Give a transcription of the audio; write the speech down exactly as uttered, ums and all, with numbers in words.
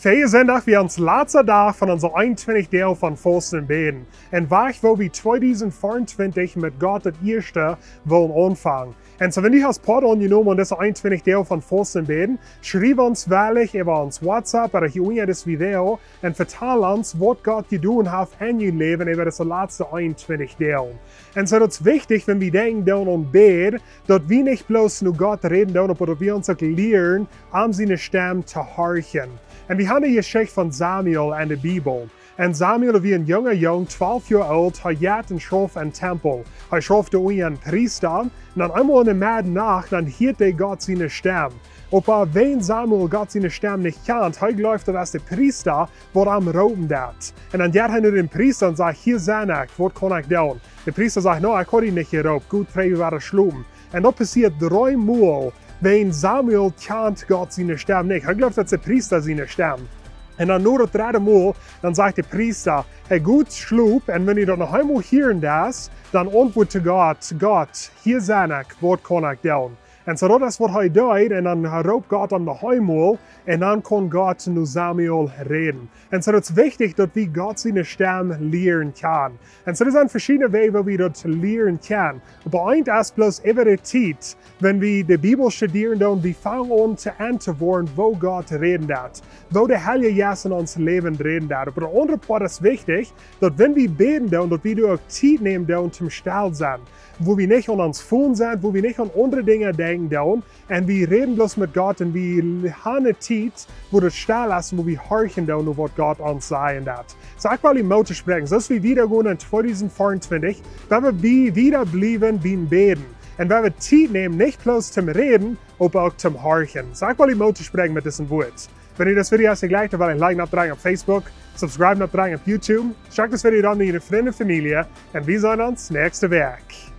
Vondoag es ons latsta Dach von onse eenuntwintich Doag von Fausten un Bäden. Un wajch, woo wie tweedusent vea un twintich met Gott daut ieeschte wellen aunfangen. Un soo, wan du hast Poat aunjenomen aun dise eenuntwintich Doag von Fausten un Bäden, schriew ons wellich äwa ons WhatsApp ooda hia unja dit Video un vetal ons, waut Gott jedonen haft en dien Läwen äwa dise latste eenuntwintich Doag. Un soo, daut es wichtich, wan wie denkjen doonen aun Bäd, daut wie nich bloos no Gott räden doonen, oba daut wie ons uk lieren, am siene Stemm to horchen. Un wie haben de Jeschicht von Samuel en de Bibel. Un Samuel wia een junga Jung, twalf Joa oolt, hee jeit un schauft em Tempel. Hee schauft doa unja een Priesta, un dan eemol enne Meddanacht, dan hieet hee Gott siene Stemm. Oba wan Samuel Gott siene Stemm nich kjant, hee jleeft, daut es de Priesta, waut am roopen deit. Un dan jeit hee no dän Priesta un sajcht: "Hia sie ekj, waut kaun ekj doonen?" De Priesta sajcht: "No, ekj haud die nich jeroopt, go trigj wada schlopen." Un daut passieet dree Mol, wan Samuel kjant Gott siene Stemm nich. Hee jleeft, daut es de Priesta siene Stemm. Un dan no daut dredde Mol, dan sajcht de Priesta: "Hee, go schlopen, un wan du daut noch eemol hieren deist, dan auntwuad Gott: 'Gott, hia sie ekj, waut kaun ekj doonen?'" Un soo, daut es, waut hee deed, un dan roopt Gott am noch eemol, un dan kaun Gott no Samuel räden. Un soo, daut es wichtich, daut wie Gott siene Stemm lieren kjanen. Un soo, doa sent veschiedne Wäaj, woo wie daut lieren kjanen. Oba eent es bloos äwa de Tiet, wan wie de Bibel studieren doonen, wie fangen aun to enn to woaren, woo Gott räden deit, woo de Heilje Jeist en ons Läwen räden deit. Oba de aundre Poat es wichtich, daut wan wie bäden doonen, daut wie doa uk Tiet nämen doonen toom stell sennen, wua wie nich aun ons Phone sent, wua wie nich aun aundre Dinja denkjen doonen, un wie räden bloos met Gott un wie haben ne Tiet, wua daut stell es un wua wie horchen doonen no waut Gott ons sajen deit. Soo, ekj well die Moot toospräakjen, soo aus wie wieda gonen en tweedusent vea un twintich, woa wie wieda bliewen biem Bäden. Un woa wie Tiet nämen, nich bloos toom räden, oba uk toom horchen. Soo, ekj well die Moot toospräakjen met dise Wieed. Wan die dit Video haft jlikjt, dan well die een Like aufdrekjen opp Facebook, subscribe aufdrekjen opp YouTube, schekj dit Video dan no diene Frind un Famielje, un wie seenen ons näakjste Wäakj.